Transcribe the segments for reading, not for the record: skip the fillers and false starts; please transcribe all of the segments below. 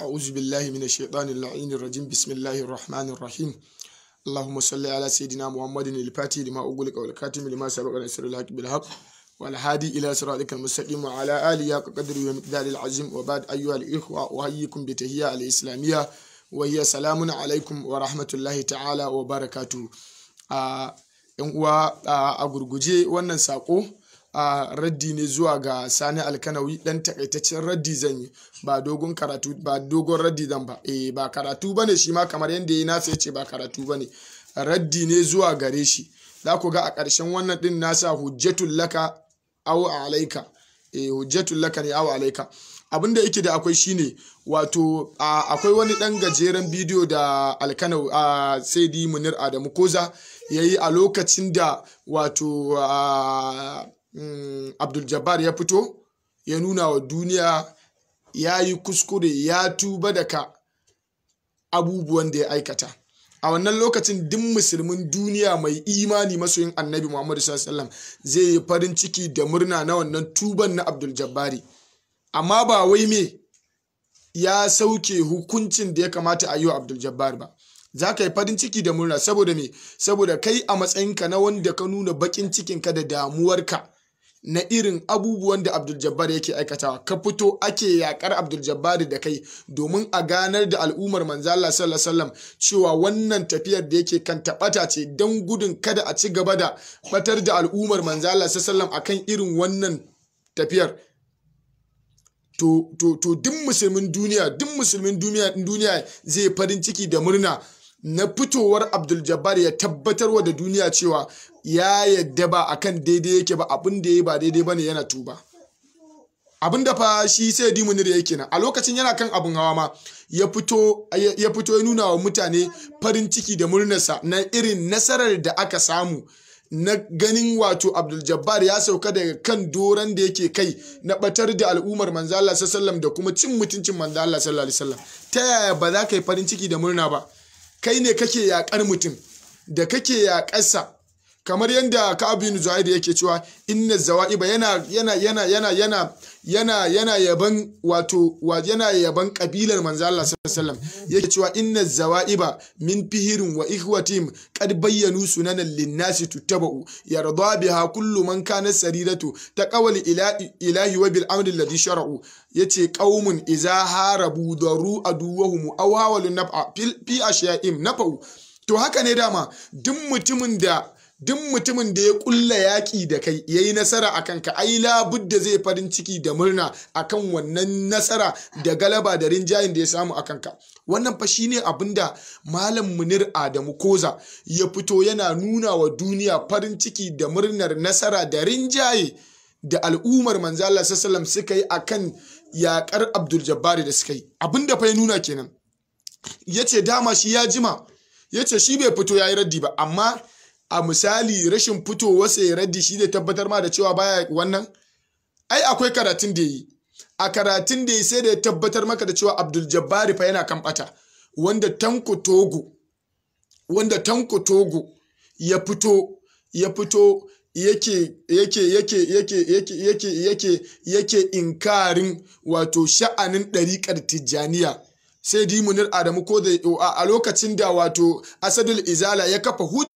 أعوذ بالله من الشيطان اللعين الرجيم. بسم الله الرحمن الرحيم. اللهم صل على سيدنا محمد الفاتح لما أغلق والكاتم لما سبق نصر الحق بالحق والهادي إلى صراطك المستقيم وعلى آله حق قدره ومقداره العظيم. وبعد، أيها الإخوة، أحييكم بتحية الإسلامية وهي سلام عليكم ورحمة الله تعالى وبركاته. ‘Yan uwa, a gurguje wannan sako a raddi ne zuwa ga Sani Alkanawi. Dan takaitaccen raddi zan yi, ba dogon karatu ba, dogon raddi zan ba, ba karatu bane shi ma, kamar yadda ya nasa yace ba karatu bane, raddi ne zuwa gare shi. Za ku ga a ƙarshen wannan din nasa "Hujjatul laka aw alaika", hujjatul laka ne aw alaika. Abin da yake da akwai shine, wato akwai wani dan gajeren bidiyo da Alkanawi Saidi Munir Adamu Koza yayi a lokacin da wato Abdul Jabbar ya fito ya nuna wa duniya ya yi kuskure, ya tuba daga abubuwan da ya aikata. A wannan lokacin duk musulmin duniya mai imani, masoyin Annabi Muhammadu sallallahu alaihi wasallam, zai yi farin ciki da murna na wannan tuban na Abdul Jabbari, amma ba wai me ya sauke hukuncin da ya kamata a yi wa Abdul Jabbar ba. Za ka yi farin ciki da murna saboda me? Saboda kai a matsayinka na wanda ka nuna bakin cikinka da damuwarka na irin abubuwan da Abdul Jabbar yake aikatawa, ka fito ake yakar Abdul Jabbar da kai domin a ganar da al'ummar manzo Allah sallallahu alaihi wasallam cewa wannan tafiyar da yake kan taɓata ce, don gudun kada a ci gaba da batar da al'ummar manzo Allah sallallahu alaihi wasallam akan irin wannan tafiyar. To duk musulmin duniya, duk musulmin duniya zai farin ciki da murna na fitowar Abdul Jabbar ya tabbatarwa da duniya cewa ya yadda ba akan daidai yake ba, abin da ya ba daidai bane, yana tuba. Abin da fa shi sai Munir yake nan a lokacin yana kan abin hawa ma ya fito ya nuna wa mutane farin ciki da murnarsa na irin nasarar da aka samu na ganin wato Abdul Jabbar ya sauka daga kan doron da yake kai na batar da al'ummar manzo Allah sallallahu da kuma cin mutuncin manzo Allah sallallahu alaihi wasallam. Ta yaya ba za ka yi farin ciki da murna ba? Kai ne kake yakar mutum da kake yakarsa, kamar yadda Ka'ab bin Zuhair yake cewa inna zawa'iba, yana yaban, wato yana yaban kabilar manzo Allah sallallahu alaihi wasallam, yake cewa inna zawa'iba min fihirin wa ikhwatihim qad bayyanu sunanan linnasi tuttaba'u yarda biha kullu man kana sariratu taqawli ila ilahi wa bil amri alladhi shara'u. Yace qaumun idza harabu daru aduwahum aw hawalu naf'a fi ashiya'im nafa'u. To haka ne dama, duk mutumin da ya kulla yaƙi da kai ya yi nasara a kanka, ai labudda zai farin ciki da murna akan wannan nasara da galaba da rinjayen da ya samu a kanka. Wannan fa shine abin da Malam Munir Adamu Koza ya fito yana nuna wa duniya, farin ciki da murnar nasara da rinjaye da al'ummar manzo Allah sallallahu suka yi akan yaƙar Abdul Jabbari da suka yi. Abin da fa ya nuna kenan. Yace dama shi ya jima, yace shi bai fito yayi raddi ba, amma a misali rashin fitowarsa ya raddi shi zai tabbatar ma da cewa baya wannan. Ai akwai karatun da yi, a karatun da yi sai da ya tabbatar maka da cewa Abdul Jabbari fa yana kan bata, wanda Tanko Togo ya fito yake inkarin wato sha'anin ɗariƙar Tijjaniya. Sai di Munir Adamu ko da a lokacin da wato Asadul Izala ya kafa hujja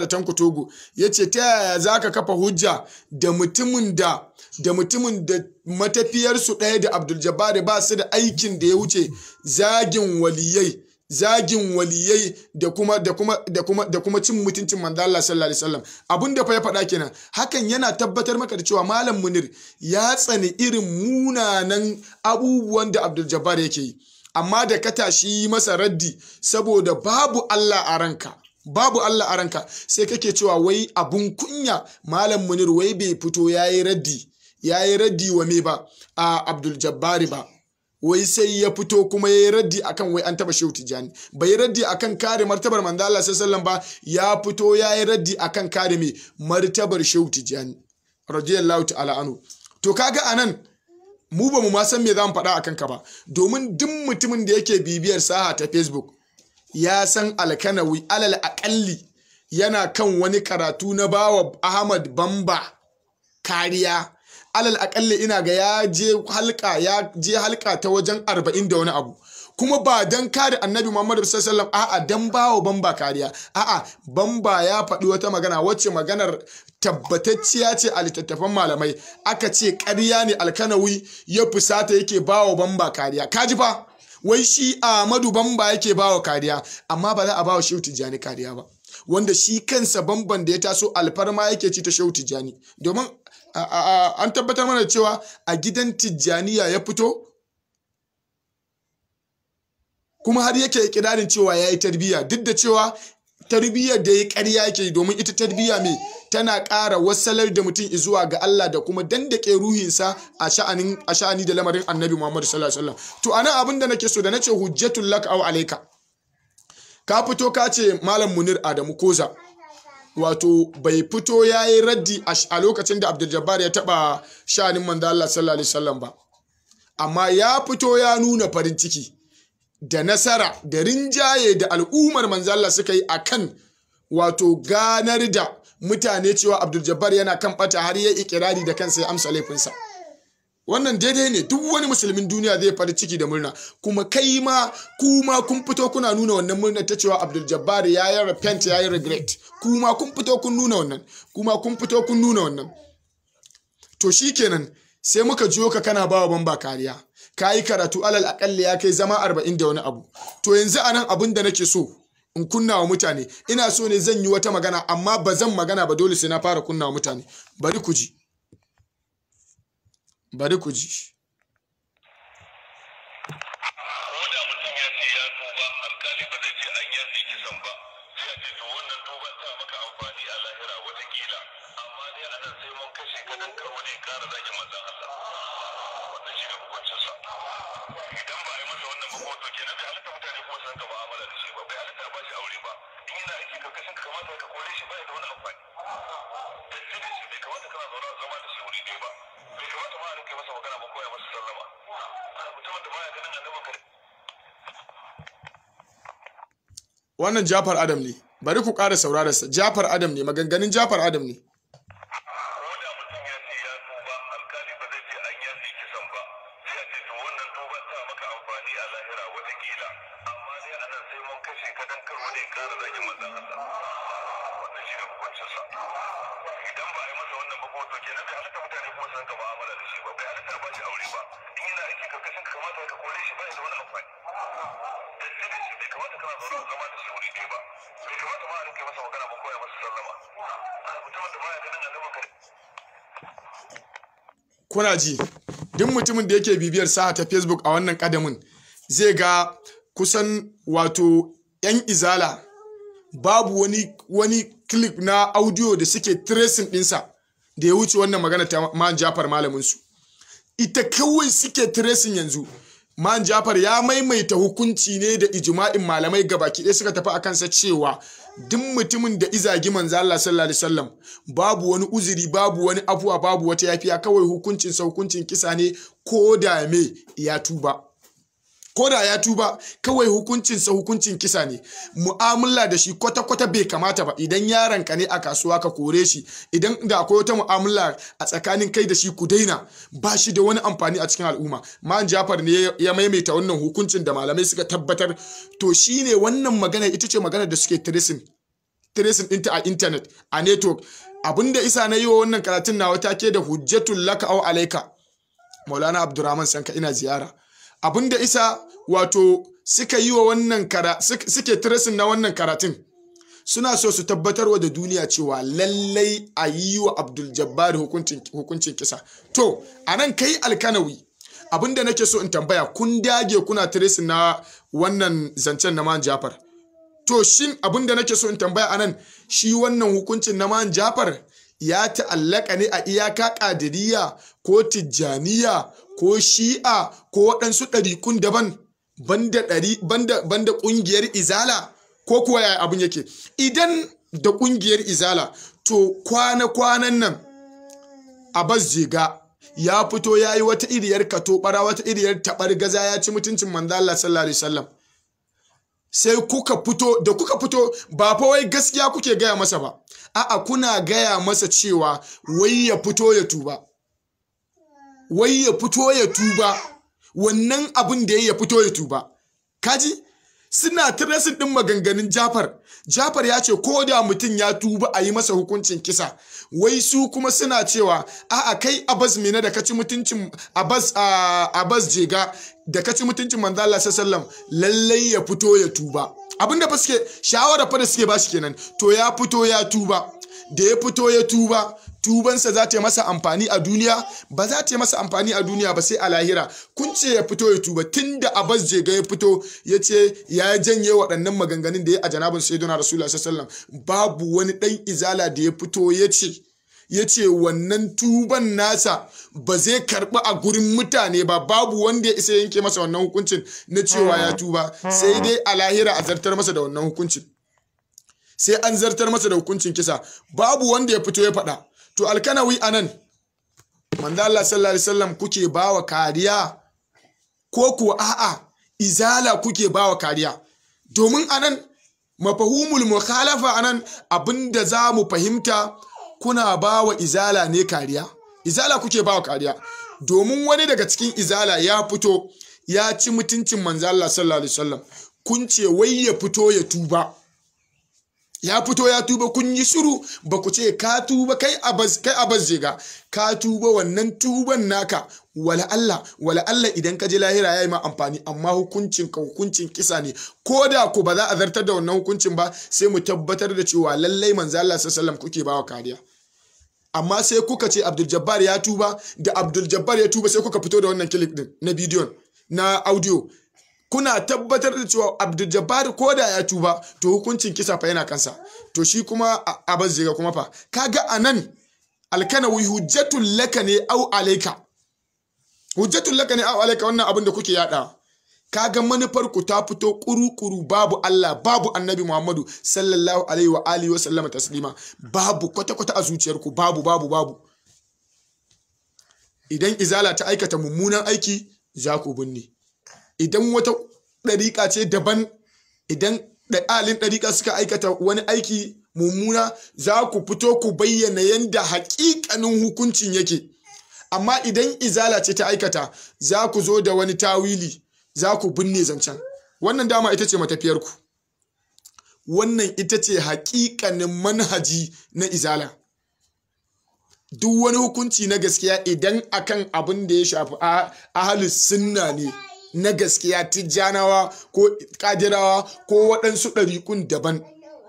da Tanko Togo, ya ce ta yaya za ka kafa hujja da mutumin da matafiyarsu ɗaya da Abdul Jabbar, ba su da aikin da ya wuce zagin waliyai da kuma cin mutuncin manzo Allah sallallahu alaihi wasallam? Abin da fa ya faɗa kenan. Hakan yana tabbatar maka da cewa Malam Munir ya tsani irin munanan abubuwan da Abdul Jabbar yake yi, amma da ka tashi masa raddi, saboda babu Allah a ranka, babu Allah a ranka, sai kake cewa wai abun kunya Malam Munir wai bai fito yayi raddi wa me ba, a Abdul Jabbari ba, wai sai ya fito kuma yayi raddi akan wai an taba Shehu Tijjani. Bai raddi akan kare martabar manzo Allah sallallahu ba, ya fito yayi raddi akan kare me martabar Shehu Tijjani radiyallahu ta'ala anhu. To kaga anan mu ba mu ma san me za mu faɗa akan ka ba, domin duk mutumin da yake bibiyar saha ta Facebook ya san Alkanawi alal aƙalli yana kan wani karatu na bawa Ahmad Bamba kariya. Alal akalli ina ga ya je halka ta wajen 40 da wani abu. Kuma ba dan kare Annabi Muhammad sallallahu alaihi wasallam, a'a, dan bawa Bamba kariya. A'a, Bamba ya faɗi wata magana wacce maganar tabbatacciya ce a littattafan malamai, aka ce ƙarya ne. Alkanawi ya fusata yake bawa Bamba kariya. Kaji fa, wai shi Ahmadu Bamba yake bawa kariya, amma ba za a bawa Shehu Tijjani kariya ba, wanda shi kansa Bamban da ya taso alfarma yake ci ta Shehu Tijjani, domin an tabbatar mana cewa a gidan Tijjaniya ya fito, kuma har yake ikirarin cewa ya yi tarbiyya, duk da cewa tarbiyyar da ya ƙarya yake, domin ita tarbiyya mai tana ƙara wasalar da mutum zuwa ga Allah da kuma dandake ruhinsa a sha'ani da lamarin Annabi Muhammad sallallahu alaihi wasallam. To anan abin da nake so da nace hujjatul lak aw alayka, ka fito ka ce Malam Munir Adamu Koza wato bai fito yayi raddi a lokacin da Abdul Jabbar ya taba sha'anin manzo Allah sallallahu alaihi wasallam ba, amma ya fito ya nuna farin ciki da nasara da rinjaye da al'ummar manzo Allah suka yi akan wato ganar da mutane cewa Abdul Jabbar yana kan bata, har ya ikirari da kansa ya amsa laifinsa. Wannan daidai ne, duk wani musulmin duniya zai farin ciki da murna, kuma kai ma kuma kun fito kuna nuna wannan murna ta cewa Abdul Jabbar ya yi repent, ya yi regret. Kuma kun fito kun nuna wannan, kuma kun fito kun nuna wannan. To shikenan, sai muka jiyo ka kana bawa Bamba kariya, ka yi karatu alal akalli ya kai zama 40 da wani abu. To yanzu anan abin da nake so in kunna wa mutane, ina so ne zan yi wata magana, amma ba zan magana ba, dole sai na fara kunna wa mutane. Bari ku ji, bari ku ji. Ko da mutum ya ce ya tuba, alkali ba zai ce an yafe kisan ba, sai a ce to wannan tuban ta maka amfani a lahira watakila, amma dai a nan sai mun kashe ka dan kar wani ya kara zagin manzon Allah. Wannan shi ne hukuncinsa. Idan ba a yi masa wannan ba kuma, to kenan bai halatta mutane kuma su rinka mu'amala da shi ba, bai halatta a bashi aure ba. In yana aiki karkashin ka, kamata ka kore shi, ba ya da wani amfani. Datti da shi, bai kamata kana zaune zama da shi wuri ɗaya ba, bai kamata ma a rinka masa magana ba ko ya masa sallama. Mutumin da baya ganin annabin ka. Wannan Jafar Adam ne, bari ku ƙara saurararsa. Jafar Adam ne, maganganun Jafar Adam ne. Ko da mutum ya ce ya tuba, alkali ba zai ce an yafe kisan ba, sai a ce to wannan tuban ta maka amfani a lahira watakila, amma dai a nan sai mun kashe ka dan kar wani ya kara zagin manzon Allah. Wannan shi ne hukuncinsa. Idan ba a yi masa wannan ba kuma, to kenan bai halatta mutane kuma su rinka mu'amala da shi ba, bai halatta a bashi aure ba. In yana aiki karkashin ka, kamata ka kore shi, ba ya da wani amfani. Datti da shi, bai kamata kana zaune zama da shi wuri ɗaya ba, bai kamata ma a rinka masa magana ba ko ya masa sallama. Mutumin da baya ganin annabin ka. Kuna ji, duk mutumin da yake bibiyar saha ta Facebook a wannan kadamin zai ga kusan wato yan izala babu wani clip na audio da suke tracing dinsa da ya wuce wannan magana ta Man Jafar malamin su. Ita kawai suke tracing yanzu. Man Jafar ya maimaita hukunci ne da ijma'in malamai gabaki ɗaya suka tafi a kansa cewa duk mutumin da izagi manzo Allah sallallahu alaihi wasallam babu wani uzuri, babu wani afuwa, babu wata yafiya, kawai hukuncin sa hukuncin kisa ne, ko da me ya tuba. Ko da ya tuba, kawai hukuncin sa hukuncin kisa ne. Mu'amala da shi kwata-kwata bai kamata ba. Idan yaron ka ne a kasuwa, ka kore shi. Idan da akwai wata mu'amala a tsakanin kai da shi, ku daina, ba shi da wani amfani a cikin al'umma. Man Jafar ne ya maimaita wannan hukuncin da malamai suka tabbatar. To shine wannan magana, ita ce magana da suke tracing ɗinta a internet, a network. Abinda isa na yi wa wannan karatun nawa take da hujjatul laka aw alaika, Maulana Abdurrahman Sanka ina ziyara. Abinda isa wato suka yi wa wannan suke tracing na wannan karatun, suna so su tabbatarwa da duniya cewa lallai a yi wa Abdul Jabbar hukuncin kisa. To anan kai Alkanawi, abinda nake so in tambaya, kun dage kuna tracing na wannan zancen na Man Jafar. To shin abinda nake so in tambaya anan, shi wannan hukuncin na Man Jafar ya ta'allaka ne a iyaka Ƙadiriya ko Tijjaniya ko Shi'a ko waɗansu ɗariƙun daban banda ɗari banda ƙungiyar Izala, ko kuwa yaya abin yake? Idan da ƙungiyar Izala, to kwana-kwanan nan Abbas Jega ya fito ya yi wata iriyar katobara, wata iriyar taɓar gaza, ya ci mutuncin manzo Allah sallallahu alaihi wasallam. Sai kuka fito, da kuka fito ba fa wai gaskiya kuke gaya masa ba, a'a, kuna gaya masa cewa wai ya fito ya tuba. Wai ya fito ya tuba, wannan abin da ya fito ya tuba. Kaji suna tracing din maganganun Jafar. Jafar ya ce ko da mutum ya tuba a yi masa hukuncin kisa. Wai su kuma suna cewa a'a, kai Abbas Mena da kaci mutuncin Abbas, Abbas Jega da kaci mutuncin manzo Allah sallallahu alaihi wasallam, lallai ya fito ya tuba. Abinda fa suke shawara fa da suke bashi kenan. To ya fito ya tuba, da ya fito ya tuba, tubansa za ta yi masa amfani a duniya? Ba za ta yi masa amfani a duniya ba, sai a lahira. Kun ce ya fito ya tuba, tunda Abbas Jega ya fito ya ce ya janye waɗannan maganganun da ya a janabin Sayyidina Rasulullah sallallahu alaihi wasallam, babu wani ɗan izala da ya fito ya ce wannan tuban nasa ba zai karɓi a gurin mutane ba. Babu wanda ya isa yanke masa wannan hukuncin na cewa ya tuba, sai dai a lahira a zartar masa da wannan hukuncin, sai an zartar masa da hukuncin kisa. Babu wanda ya fito ya faɗa. To Alkanawi, anan manzo Allah sallallahu alaihi wasallam kuke bawa kariya, ko kuwa a'a, izala kuke bawa kariya? Domin anan mafahumul mukhalafa, anan abinda za mu fahimta, kuna bawa izala ne kariya, izala kuke bawa kariya. Domin wani daga cikin izala ya fito ya ci mutuncin manzo Allah sallallahu alaihi wasallam, kun ce wai ya fito ya tuba. Ya fito ya tuba, kun yi shiru, ba ku ce ka tuba, kai Abbas, kai Abbas Jega, ka tuba, wannan tuban naka wala Allah, wala Allah idan ka je lahira yayi ma amfani, amma hukuncin ka hukuncin kisa ne. Ko da ku ba za a zartar da wannan hukuncin ba, sai mu tabbatar da cewa lallai manzo Allah sallallahu alaihi wasallam kuke bawa kariya. Amma sai kuka ce Abdul Jabbar ya tuba. Da Abdul Jabbar ya tuba, sai kuka fito da wannan clip din na bidiyon, na audio, kuna tabbatar da cewa Abdul Jabbar ko da ya tuba, to hukuncin kisa fa yana kansa. To shi kuma Abbas Jega kuma fa? Kaga anan Alkanawi, hujjatul laka ne au alaika, hujjatul laka ne au alaika. Wannan abin da kuke yada, kaga manufar ku ta fito kuru-kuru. Babu Allah, babu Annabi Muhammadu sallallahu alaihi wa alihi wa sallama taslima, babu kwata-kwata a zuciyarku, babu, babu, babu. Idan izala ta aikata mummunan aiki, za ku binne. Idan wata ɗariƙa ce daban, idan ɗalin ɗariƙa suka aikata wani aiki mummuna, za ku fito ku bayyana yadda haƙiƙanin hukuncin yake. Amma idan izala ce ta aikata, za ku zo da wani tawili, za ku binne zancen. Wannan dama ita ce matafiyarku. Wannan ita ce haƙiƙanin manhaji na izala. Duk wani hukunci na gaskiya, idan akan abin da ya shafi ahalus sunna ne na gaskiya, Tijjanawa ko Kadirawa ko waɗansu ɗariƙun daban,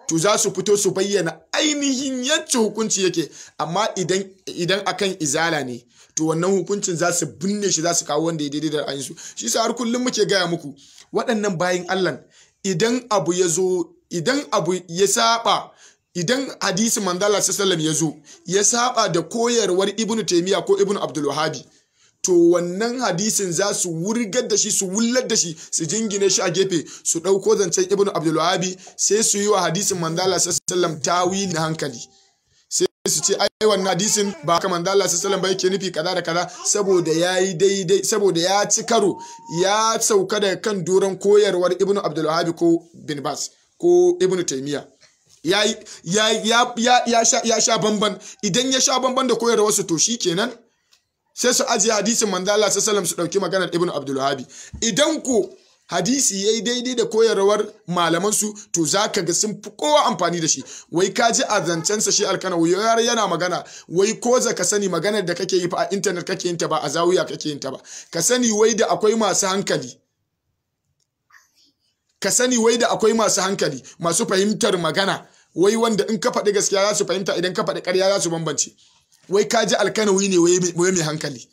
to za su fito su bayyana ainihin yacce hukunci yake. Amma idan akan izala ne, to wannan hukuncin za su binne shi, za su kawo wanda ya daidai da ra'ayinsu. Shi sa har kullum muke gaya muku, waɗannan bayin Allah, idan abu ya zo, idan abu ya saba, idan hadisi manzala sallallahu ya zo ya saba da koyarwar Ibnu Taymiya ko Ibnu Abdul Wahhabi, to wannan hadisin za su wurgar da shi, su wullar da shi, su jingine shi a gefe, su ɗauko zancen Ibnu Abdul Wahhabi, sai su yi wa hadisin manzala sallallahu tawili na hankali, sai su ce ai wannan hadisin ba haka manzala sallallahu ba yake nufi, kaza da kaza, saboda yayi daidai, saboda ya ci karo, ya sauka daga kan doron koyarwar Ibnu Abdul Wahhabi ko Bin Bas ko Ibnu Taymiya, ya sha bamban. Idan ya sha bamban da koyarwarsu, to shi kenan sai su ajiye hadisin manzo Allah sallallahu su dauki maganar Ibn Abdul Wahhabi. Idan ko hadisi yayi daidai da koyarwar malaman su, to zaka ga sun fi kowa amfani da shi. Wai ka ji a zancen sa shi Alkanawi yana magana, wai ko za ka sani maganar da kake yi fa a internet kake yin ta, ba a zawiya kake yin ta ba. Ka sani wai da akwai masu hankali, ka sani wai da akwai masu hankali, masu fahimtar magana, wai wanda in ka faɗi gaskiya za su fahimta, idan ka faɗi ƙarya za su bambance. Wai ka ji Alkanawi ne wai mai hankali,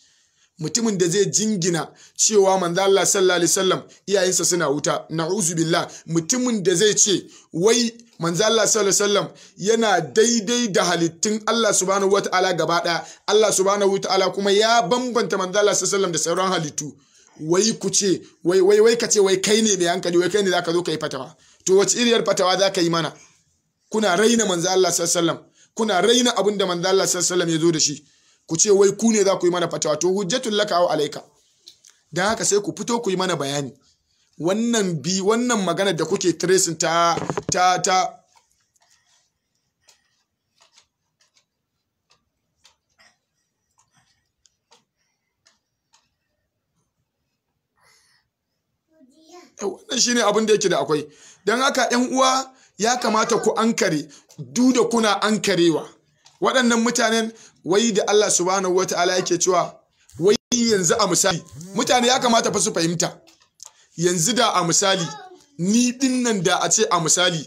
mutumin da zai jingina cewa manzo Allah sallallahu alaihi wasallam iyayensa suna wuta, na'uzu billah. Mutumin da zai ce wai manzo Allah sallallahu alaihi wasallam yana daidai da halittun Allah subhanahu wataala gaba daya, Allah subhanahu wataala kuma ya bambanta manzo Allah sallallahu alaihi wasallam da sauran halittu, wai ku ce wai wai wai ka ce wai kai ne mai hankali, wai kai ne zaka zo ka yi fatawa. To wace iriyar fatawa zaka yi mana? Kuna raina manzo Allah sallallahu alaihi wasallam, kuna raina abin da manzo Allah sallallahu alaihi wasallam ya zo da shi, ku ce wai ku ne za ku yi mana fatawa. To hujjatul laka aw alayka. Dan haka sai ku fito ku yi mana bayani. Wannan bi wannan magana da kuke tracing ta Wannan shine abin da yake da akwai. Don haka yan uwa, ya kamata ku ankare, duk da kuna ankarewa. Waɗannan mutanen wai da Allah subhanahu wata'ala yake cewa wai yanzu a misali, mutane ya kamata fa su fahimta. Yanzu da a misali ni dinnan, da a ce a misali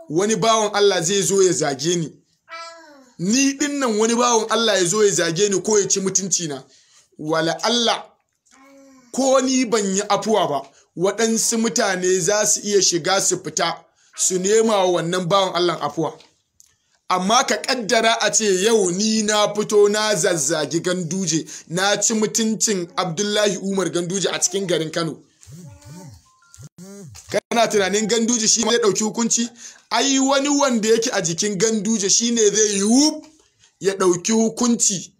wani bawan Allah zai zo ya zage ni, ni dinnan wani bawan Allah ya zo ya zage ni ko ya ci mutunci na, wala Allah ko ni ban yi afuwa ba, waɗansu mutane za su iya shiga su fita su nema wa wannan bawan Allah afuwa. Amma ka kaddara a ce yau ni na fito na zazzagi Ganduje, na ci mutuncin Abdullahi Umar Ganduje a cikin garin Kano, kana tunanin Ganduje shi zai ɗauki hukunci? Ai wani wanda yake a jikin Ganduje shine zai yi ya ɗauki hukunci,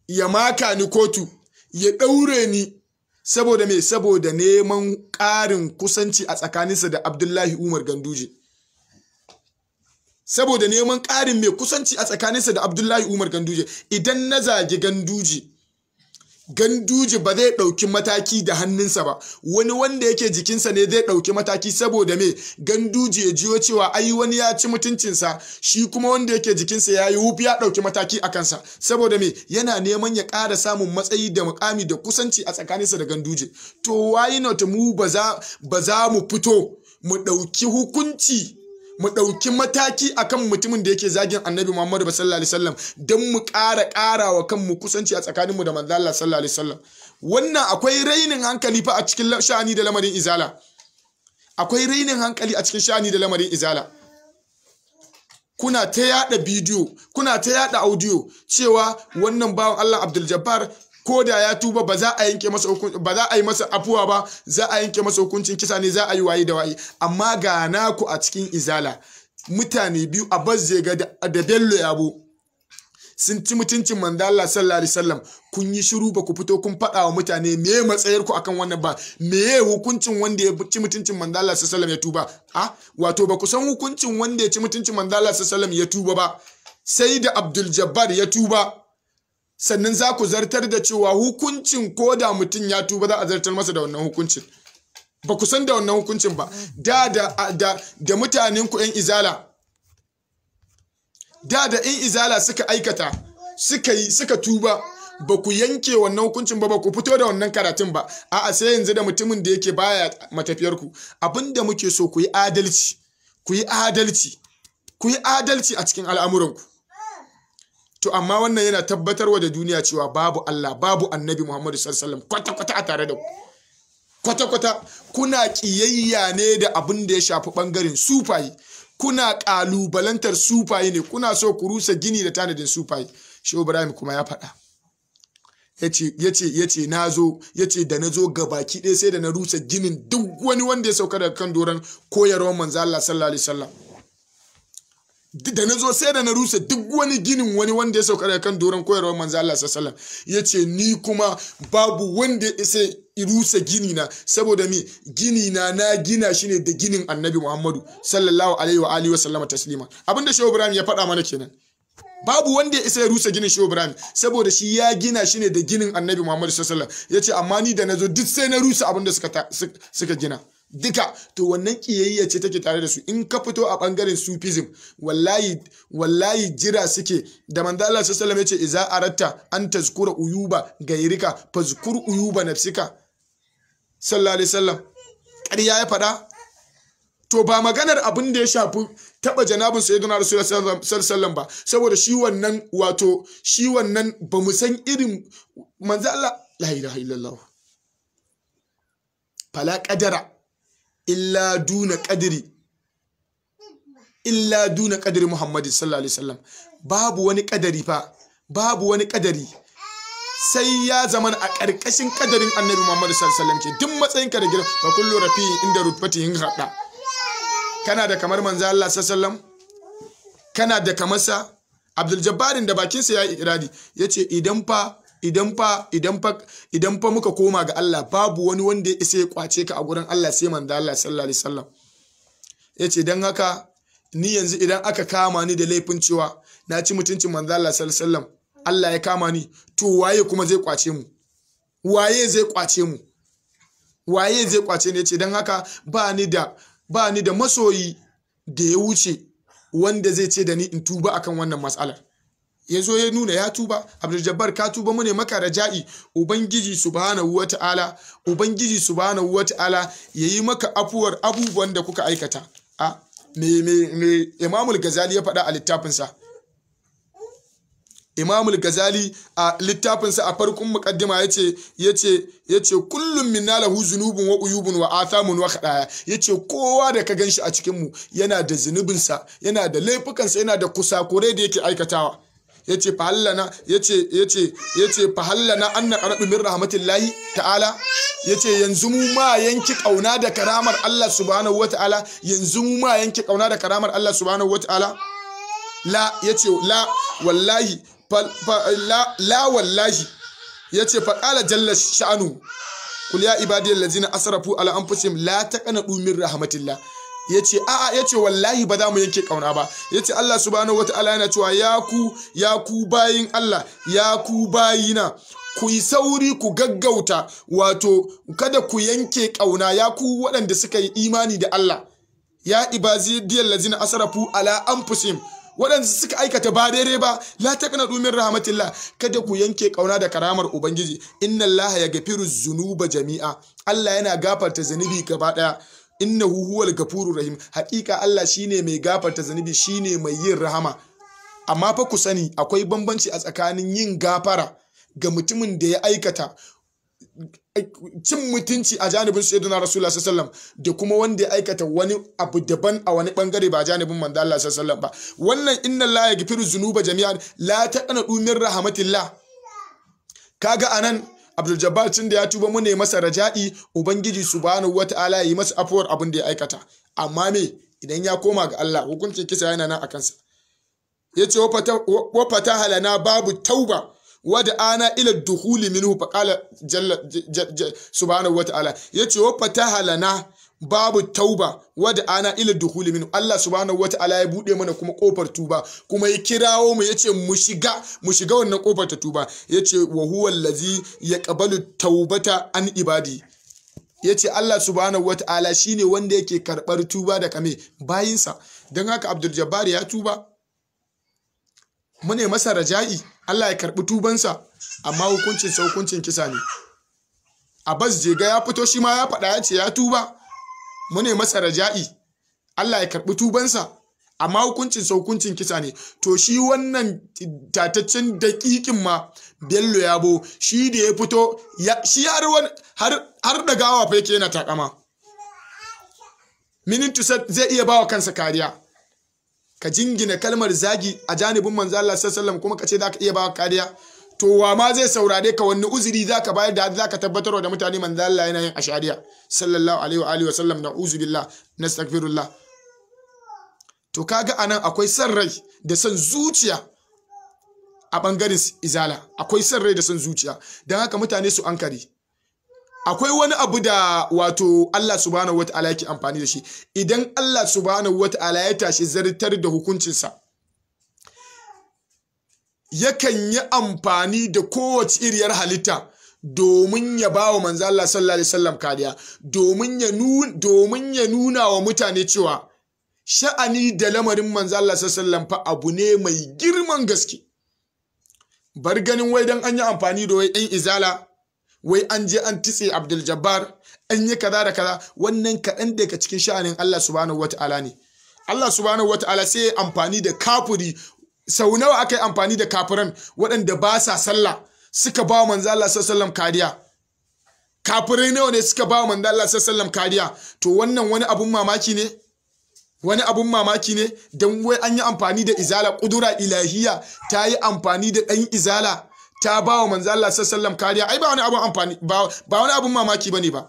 ya maka ni kotu, ya ɗaure ni. Saboda me? Saboda neman ƙarin kusanci a tsakaninsa da Abdullahi Umar Ganduje. Saboda neman ƙarin mai kusanci a tsakaninsa da Abdullahi Umar Ganduje. Idan na zagi Ganduje, Ganduje ba zai ɗauki mataki da hannunsa ba, wani wanda yake jikinsa ne zai ɗauki mataki. Saboda me? Ganduje ya jiyo cewa ai wani ya ci mutuncinsa, shi kuma wanda yake jikinsa ya yi wuf ya ɗauki mataki a kansa. Saboda me? Yana neman ya ƙara samun matsayi da mukami da kusanci a tsakaninsa da Ganduje. To why not mu ba za mu fito mu ɗauki hukunci, mu ɗauki mataki akan mutumin da yake zagin Annabi Muhammadu sallallahu alaihi wasallam, don mu ƙara ƙara wa kanmu kusanci a tsakaninmu da manzo Allah sallallahu alaihi wasallam? Wannan akwai rainin hankali fa a cikin sha'ani da lamarin Izala. Akwai rainin hankali a cikin sha'ani da lamarin Izala. Kuna ta yada bidiyo, kuna ta yada audio cewa wannan bawan Allah Abdul Jabbar ko da ya tuba ba za a yanke masa, ba za a yi masa afuwa ba, za a yanke masa hukuncin kisa ne, za a yi waye da waye. Amma ga naku a cikin Izala, mutane biyu, Abbas Jega da Bello Yabo, sun ci mutuncin manzo Allah sallallahu alaihi wasallam, kun yi shiru, ba ku fito kun faɗa wa mutane me matsayar ku akan wannan ba. Me hukuncin wanda ya ci mutuncin manzo Allah sallallahu alaihi wasallam ya tuba? A wato ba ku san hukuncin wanda ya ci mutuncin manzo Allah sallallahu alaihi wasallam ya tuba ba, sai da Abdul Jabbar ya tuba sannan za ku zartar da cewa hukuncin ko da mutum ya tuba za a zartar masa da wannan hukuncin. Ba ku san da wannan hukuncin ba. Da da da, da mutanen ku yan Izala, da da yan Izala suka aikata, suka yi, suka tuba, ba ku yanke wannan hukuncin ba, ba ku fito da wannan karatun ba. A'a, sai yanzu da mutumin da yake baya matafiyar ku. Abinda muke so, ku yi adalci, ku yi adalci, ku yi adalci a cikin al'amuranku. To amma wannan yana tabbatarwa da duniya cewa babu Allah, babu Annabi Muhammadu sallallahu alaihi wasallam kwata-kwata a tare da ku. Kwata-kwata kuna kiyayya ne da abin da ya shafi bangaren sufayi. Kuna kalubalantar sufayi ne, kuna so ku rusa gini da tanadin sufayi. Shehu Ibrahim kuma ya faɗa. Yace nazo, yace da nazo gabaki ɗaya sai da na rusa ginin duk wani wanda ya sauka daga kan doron koyarwar manzo Allah sallallahu alaihi wasallam. Da na zo sai da na rusa duk wani ginin wani wanda ya sauka daga kan doron koyarwar manzo Allah sallallahu alaihi wasallam. Yace ni kuma babu wanda ya isa rusa gini na, saboda mi? Gini na na gina shi ne da ginin Annabi Muhammadu sallallahu alaihi wa alihi wasallama taslima. Abinda Shehu Ibrahim ya faɗa mana kenan. Babu wanda ya isa ya rusa ginin Shehu Ibrahim, saboda shi ya gina shi ne da ginin Annabi Muhammadu sallallahu alaihi wasallam. Yace amma ni da nazo duk sai na rusa abinda suka gina duka. To wannan kiyayya ce take tare da su. In ka fito a bangaren sufism, wallahi wallahi jira suke. Da manzo Allah sallallahu alaihi wasallam yace iza aratta an tazkura uyuba gairika fazkur uyuba nafsika sallallahu alaihi wasallam, ƙarya ya faɗa. To ba maganar abin da ya shafi taba janabin sayyidina Rasulullah sallallahu alaihi wasallam ba, saboda shi wannan, wato shi wannan ba mu san irin manzo Allah, la ilaha illallah, fala qadara illa duna qadri, illa duna qadri Muhammadin sallallahu alaihi wasallam. Babu wani kadari fa, babu wani kadari sai ya zama a ƙarƙashin kadarin Annabi Muhammad sallallahu alaihi wasallam ke duk matsayinka da girma. Fa kullu rafi'in inda rutbatihin hada. Kana da kamar manzo Allah sallallahu alaihi wasallam? Kana da kamar sa? Abdul Jabbarin da bakinsa ya yi ikirari, yace idan fa idan fa idan fa idan fa muka koma ga Allah, babu wani wanda ya isa ya kwace ka a gurin Allah sai manzo Allah sallallahu alaihi wasallam. Yace dan haka ni yanzu idan aka kama ni da laifin cewa na ci mutuncin manzo Allah sallallahu alaihi wasallam, Allah ya kama ni, to waye kuma zai kwace mu? Waye zai kwace mu? Waye zai kwace ni? Yace dan haka ba ni da masoyi da ya wuce wanda zai ce da ni in tuba akan wannan matsalar. Ya zo ya nuna ya tuba. Abdul Jabbar ka tuba, mu ne maka raja'i Ubangiji subhanahu wata'ala, Ubangiji subhanahu wata'ala yayi maka afuwar abubuwan da kuka aikata. A me Imamul Ghazali ya faɗa a littafinsa. Imamul Ghazali a littafinsa a farkon muqaddima yace kullum minna lahu zunubun wa uyubun wa athamun wa khadaya. Yace kowa da ka ganshi a cikin mu yana da zunubinsa, yana da laifukansa, yana da kusakurai da yake aikatawa. Yace fa hallana, yace yace yace fa hallana anna qaradu min rahmatillahi ta'ala. Yace yanzu mu ma yanki kauna da karamar Allah subhanahu wataala, yanzu mu ma yanki kauna da karamar Allah subhanahu wataala. La, yace la wallahi, la wallahi. Yace fa qala jalla sha'anu kul ya ibadiyal ladzina asrafu ala anfusihim la taqnatu min rahmatillah. Yace a'a, yace wallahi ba za mu yanke kauna ba. Yace Allah subhanahu wataala yana cewa ya ku bayin Allah, ya ku bayina, ku yi sauri ku gaggauta, wato kada ku yanke kauna, ya ku waɗanda suka yi imani da Allah, ya ibadiyal ladzina asrafu ala anfusihim, waɗanda suka aikata ba daidai ba, la taqnatu min rahmatillah, kada ku yanke kauna da karamar Ubangiji. Inna Allaha yaghfiru dhunuba jami'a, Allah yana gafarta zunubi gaba daya. Innahu huwal gafurur rahim, haƙiƙa Allah shine mai gafarta zunubi, shine mai yin rahama. Amma fa ku sani akwai bambanci a tsakanin yin gafara ga mutumin da ya aikata cin mutunci a janibin sayyidina Rasulullah sallallahu alaihi wasallam da kuma wanda ya aikata wani abu daban a wani bangare ba janibin manzo Allah sallallahu alaihi wasallam ba. Wannan inna Allah yaghfiru dhunuba jami'an la taqnatu min rahmatillah. Kaga anan Abdul Jabbar tun da ya tuba mu ne masa raja'i Ubangiji subhanahu wata'ala ya yi masa afuwar abin da ya aikata. Amma me idan ya koma ga Allah hukuncin kisa yana nan a kansa. Yace wa fataha lana babu tauba wada ana ila dukhuli minhu fa qala jalla subhanahu wata'ala. Yace wa fataha lana babu tauba wada ana ila dukhuli minhu. Allah subhanahu wata'ala ya bude mana kuma kofar tuba, kuma ya kirawo mu yace mu shiga wannan kofar ta tuba. Yace wa huwa allazi yaqbalu taubata an ibadi. Yace Allah subhanahu wata'ala shine wanda yake karbar tuba da kame bayinsa. Dan haka Abdul Jabbar ya tuba, mune masa raja'i Allah ya karbi tubansa, amma hukuncin sa hukuncin kisa ne. Abbas Jega ya fito shi ma ya faɗa ya ce ya tuba, mune masa raja'i Allah ya karbi tubansa, amma hukuncin sa hukuncin kisa ne. To shi wannan tataccen daƙiƙin ma Bello Yabo shi da ya fito shi har dagawa fa yake yana takama. Meaning to say zai iya bawa kansa kariya. Ka jingina kalmar zagi a janibin manzo Allah sallallahu alaihi wasallam kuma ka ce zaka iya bawa kariya. To wa ma zai saurare ka? Wani uzuri zaka bayar da zaka tabbatar da mutane manzo Allah yana yin ashariya sallallahu alaihi wa alihi wasallam? Na'uzu billah, nastaghfirullah. To kaga anan akwai san rai da san zuciya a bangaren izala, akwai san rai da san zuciya. Dan haka mutane su ankare. Akwai wani abu da wato Allah subhanahu wata'ala yake amfani da shi. Idan Allah subhanahu wata'ala ya tashi zartar da hukuncinsa, yakan yi amfani da kowace iriyar halitta domin ya ba wa manzo Allah sallallahu alaihi wasallam kariya, domin ya nuna wa mutane cewa sha'ani da lamarin manzo Allah sallallahu alaihi wasallam fa abu ne mai girman gaske. Bar ganin wai dan an yi amfani da wai ɗan izala, wai an je an titse Abdul Jabbar, an yi kaza da kaza, wannan kaɗan daga cikin sha'anin Allah subhanahu wata'ala ne. Allah subhanahu wata'ala sai ya amfani da kafiri. Sau nawa aka yi amfani da kafiran waɗanda ba sa sallah suka ba wa manzo Allah sallallahu alaihi wasallam kariya? Kafirai nawa ne suka ba wa manzo Allah sallallahu alaihi wasallam kariya? To wannan wani abun mamaki ne? Wani abun mamaki ne dan wai an yi amfani da izala, kudura ilahiya ta yi amfani da ɗan izala ta ba wa manzo Allah sallallahu alaihi wasallam kariya. Ai ba wani abun amfani, ba wani abun mamaki bane ba.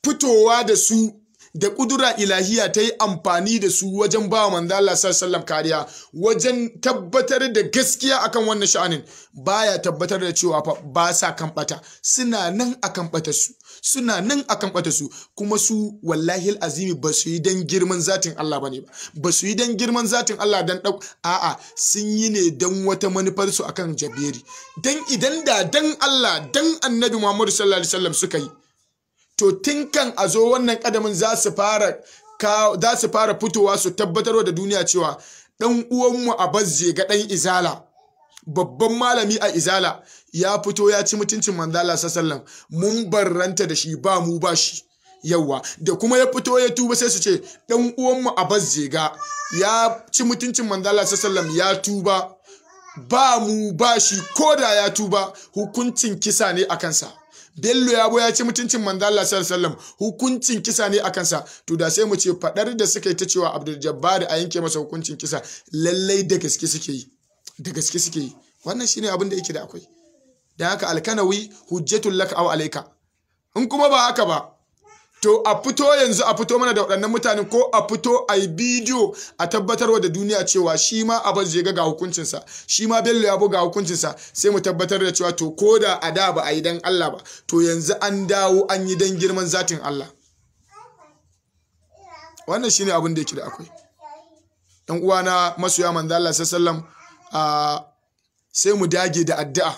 Fitowa da su da kudura ilahiya ta yi amfani da su wajen ba wa manzo Allah sallallahu alaihi wasallam kariya, wajen tabbatar da gaskiya akan wannan sha'anin, baya tabbatar da cewa fa ba sa kan bata, suna nan akan bata su, suna nan akan bata su. Kuma su wallahi azimi ba su yi dan girman zatin Allah bane ba, ba su yi dan girman zatin Allah dan dau, a'a sun yi ne dan wata manufar su akan Jabiri. Dan idan da dan Allah dan Annabi Muhammad sallallahu alaihi wasallam suka yi, To tun kan a zo wannan kadamin za su fara fitowa su tabbatarwa da duniya cewa dan uwanmu Abbas Jega dan Izala, babban malami a Izala, ya fito ya ci mutuncin manzo Allah sallallahu alaihi wasallam, mun barranta da shi, ba mu ba shi. Yawa da kuma ya fito ya tuba sai su ce dan uwanmu Abbas Jega ya ci mutuncin manzo Allah sallallahu alaihi wasallam, ya tuba, ba mu ba shi, koda ya tuba hukuncin kisa ne a kansa. Bello Yabo ya ci mutuncin manzo Allah sallallahu alaihi wasallam, hukuncin kisa ne a kansa. To da sai mu ce fadar da suka yi ta cewa Abdul Jabbar a yanke masa hukuncin kisa, lallai da gaske suke yi, da gaske suke yi. Wannan shine abin da yake da akwai. Dan haka Alkanawi hujjatul laka aw alayka. In kuma ba haka ba, to a fito yanzu, a fito mana da waɗannan mutanen, ko a fito a yi bidiyo a tabbatarwa da duniya cewa shi ma Abbas Jega ga hukuncinsa, shi ma Bello Yabo ga hukuncinsa, sai mu tabbatar da cewa to ko da a da ba a yi dan Allah ba, to yanzu an dawo an yi dan girman zatin Allah. Wannan shine abin da yake da akwai. Ɗan uwana masoya manzo Allah sallallahu alaihi wasallam, sai mu dage da addu'a.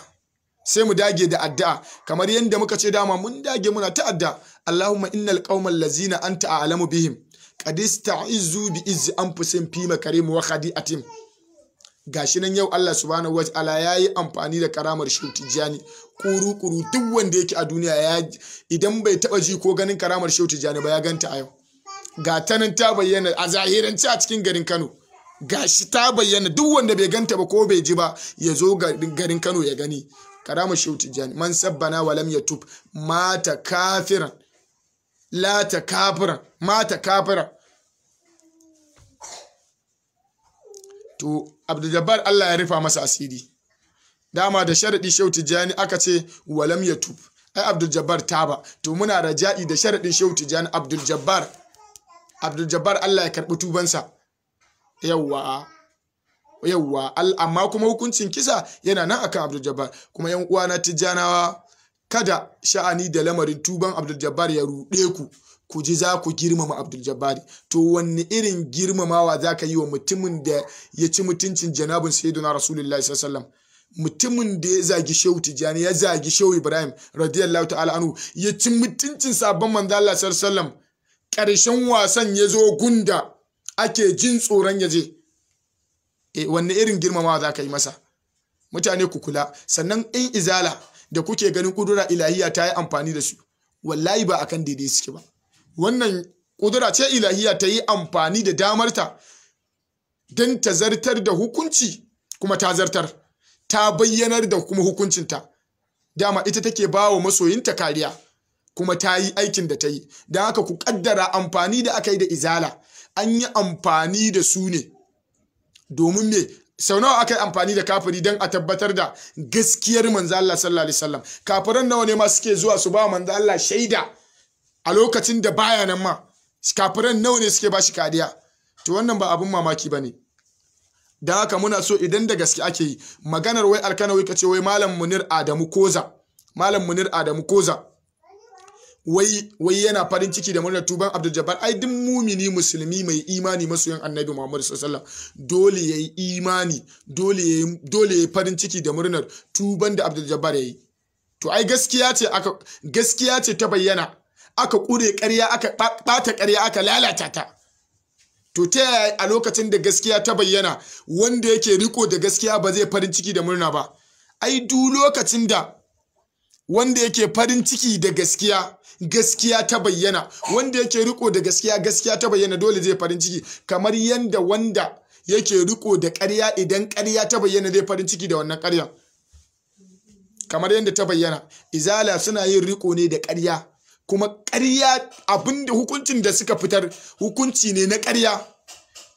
Sai mu dage da addu'a kamar yadda muka ce dama mun dage muna ta addu'a. Allahumma innal qaumal lazina anta a'lamu bihim qad ista'izu bi izzi anfusihim fi makarim wa khadi'atim. Gashi nan yau Allah subhanahu wa ta'ala yayi amfani da karamar Shehu Tijjani kuru kuru, duk wanda yake a duniya ya idan bai taba ji ko ganin karamar Shehu Tijjani ba ya ganta a yau. Ga ta nan ta bayyana a zahirance a cikin garin Kano. Gashi ta bayyana, duk wanda bai ganta ba ko bai ji ba ya zo garin Kano ya gani. Karamar Shehu Tijjani, man sabbana wa lam yatub mata kafiran, la ta kafiran, mata kafiran. To Abdul Jabbar Allah ya rufa masa asiri. Dama da sharadi Shehu Tijjani aka ce wa lam yatub, ai Abdul Jabbar taba. To muna raja'i da sharadin Shehu Tijjani Abdul Jabbar, Abdul Jabbar Allah ya karbi tubansa. Yawwa yawwa, amma kuma hukuncin kisa yana nan akan Abdul Jabbar. Kuma yan uwana Tijjanawa, kada sha'ani da lamarin tuban Abdul Jabbar ya ruɗe ku, ku ji za ku girmama Abdul Jabbar. To wanne irin girmamawa za ka yi wa mutumin da ya ci mutuncin janabin Sayyidina Rasulullahi sallallahu alaihi wasallam, mutumin da ya zagi Shehu Tijjani, ya zagi Shehu Ibrahim radiyallahu ta'ala anhu, ya ci mutuncin sabon manzo Allah sallallahu alaihi wasallam. Ƙarshen wasan ya zo gunda ake jin tsoron ya je. Wanne irin girmamawa za ka yi masa? Mutane ku kula. Sannan in Izala da kuke ganin kudura ilahiya ta yi amfani da su, wallahi ba akan daidai suke ba. Wannan kudura ce ilahiya ta yi amfani da damarta don ta zartar da hukunci, kuma ta zartar, ta bayyanar da kuma hukuncinta. Dama ita take ba wa masoyinta kariya, kuma ta yi aikin da ta yi. Don haka ku kaddara amfani da aka yi da Izala, an yi amfani da su ne domin me? Sau nawa aka yi amfani da kafiri don a tabbatar da gaskiyar manzo Allah sallallahu alaihi wasallam? Kafiran nawa ne ma suke zuwa su ba manzo Allah shaida a lokacin da baya nan ma? Kafiran nawa ne suke ba shi kariya? To wannan ba abun mamaki bane. Dan haka muna so idan da gaske ake yi maganar wai Alkanawi kace wai Malam Munir Adamu Koza, Malam Munir Adamu Koza wai yana farin ciki da murnar tuban Abdul Jabbar. Ai duk mumini musulmi mai imani masoyin Annabi Muhammad sallallahu alaihi wasallam dole yayi imani, dole yayi farin ciki da murnar tuban da Abdul Jabbar yayi. To ai gaskiya ce aka, gaskiya ce ta bayyana, aka kure ƙarya, aka bata ƙarya, aka lalata ta. To ta yaya a lokacin da gaskiya ta bayyana wanda yake riko da gaskiya ba zai farin ciki da murna ba? Ai duk lokacin da wanda yake farin ciki da gaskiya, gaskiya ta bayyana, wanda yake riko da gaskiya, gaskiya ta bayyana, dole zai farin ciki. Kamar yanda wanda yake riko da ƙarya idan ƙarya ta bayyana zai farin ciki da wannan ƙarya. Kamar yanda ta bayyana, Izala suna yin riko ne da ƙarya, kuma ƙarya abinda hukuncin da suka fitar hukunci ne na ƙarya.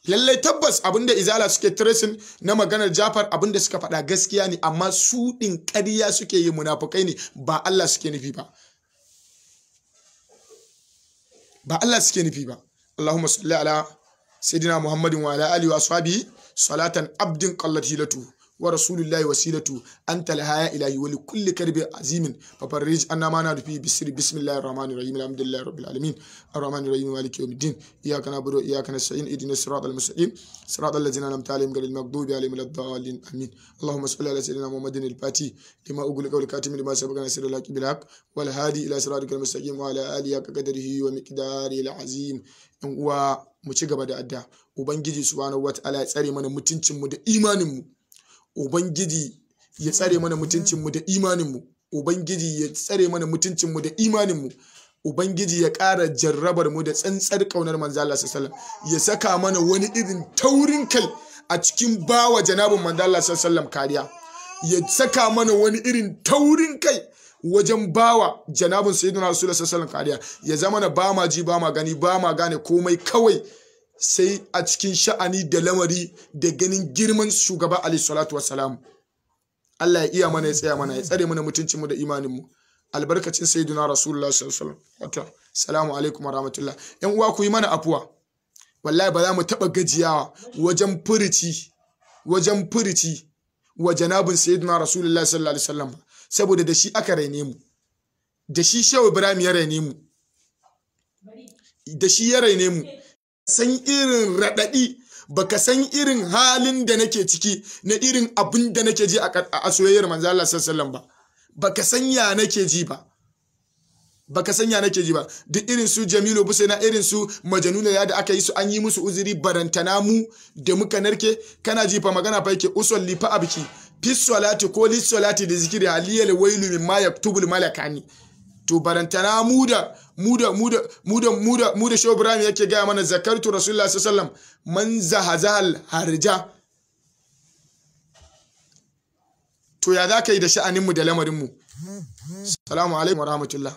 Lallai tabbas abinda Izala suke tracing na maganar Jafar, abinda suka faɗa gaskiya ne, amma su ɗin ƙarya suke yi, munafukai ne, ba Allah suke nufi ba. Ba Allah suke nufi ba. Allahumma salli ala sayyidina Muhammadin wa ala alihi wa ashabihi salatan abdin qallat hilatu Wa rasulullahi wasilatu anta laha ya ilahi wa likulli karbi azimin fafarrij anna ma na rufi bisri. Bismillahir rahmanir rahim. Alhamdulillahi rabbil alamin arrahmanir rahim maliki yawmiddin. Iyyaka na'budu wa iyyaka nasta'in. Ihdinas siratal mustaqim siratal ladzina an'amta alaihim ghayril maghdubi alaihim waladdallin. Amin. Allahumma salli ala sayyidina Muhammadin al-Fatih lima ughliqa wal khatimi lima sabaqa nasiril haqqi bil haqq wal hadi ila siratikal mustaqim wa ala alihi haqqa qadrihi wa miqdarihil azim. In uwa mu ci gaba da adda. Ubangiji subhanahu wataala ya tsare mana mutuncin mu da imanin mu. Ubangiji ya tsare mana mutuncinmu da imaninmu. Ubangiji ya tsare mana mutuncinmu da imaninmu. Ubangiji ya ƙara jarrabar mu da tsantsar ƙaunar manzo Allah sallallahu alaihi wasallam. Ya saka mana wani irin taurin kai a cikin bawa janabin manzo Allah sallallahu alaihi wasallam kariya. Ya saka mana wani irin taurin kai wajen bawa janabin sayyidina Rasulullah sallallahu alaihi wasallam kariya. Ya zama na ba ma ji ba ma gani ba ma gane komai kawai sai a cikin sha'ani da lamari da ganin girman shugaba alaihi salatu wassalam. Allah ya iya mana, ya tsaya mana, ya tsare mana mutuncinmu da imaninmu. Albarkacin sayyidina Rasulullah sallallahu alaihi wasallam. Assalamu alaikum wa rahmatullah. Yan uwa ku yi mana afuwa. Wallahi ba za mu taba gajiyawa wajen furici wa janabin sayyidina Rasulullah sallallahu alaihi wasallam, saboda da shi aka raine mu. Da shi Shehu Ibrahim ya raine mu. Da shi ya raine mu. San irin raɗaɗi, baka san irin halin da nake ciki na irin abin da nake ji a soyayyar manzo Allah sallallahu alaihi wasallam ba. Baka san ya nake ji ba. Baka san ya nake ji ba. Duk irin su Jamilu Busaina, irin su Majanuna ya da aka yi su, an yi musu uzuri, barantana mu da muka narke. Kana ji fa magana fa yake usolli fa abki fi salati ko li salati da zikri haliyal wailu mimma yaktubul malakani. To barantana mu da Shehu Ibrahim yake gaya mana zakartu Rasulullah sallallahu alaihi wasallam man zahazahal harja. To ya za ka yi da sha'aninmu da lamarinmu? Assalamu alaikum wa rahmatullah.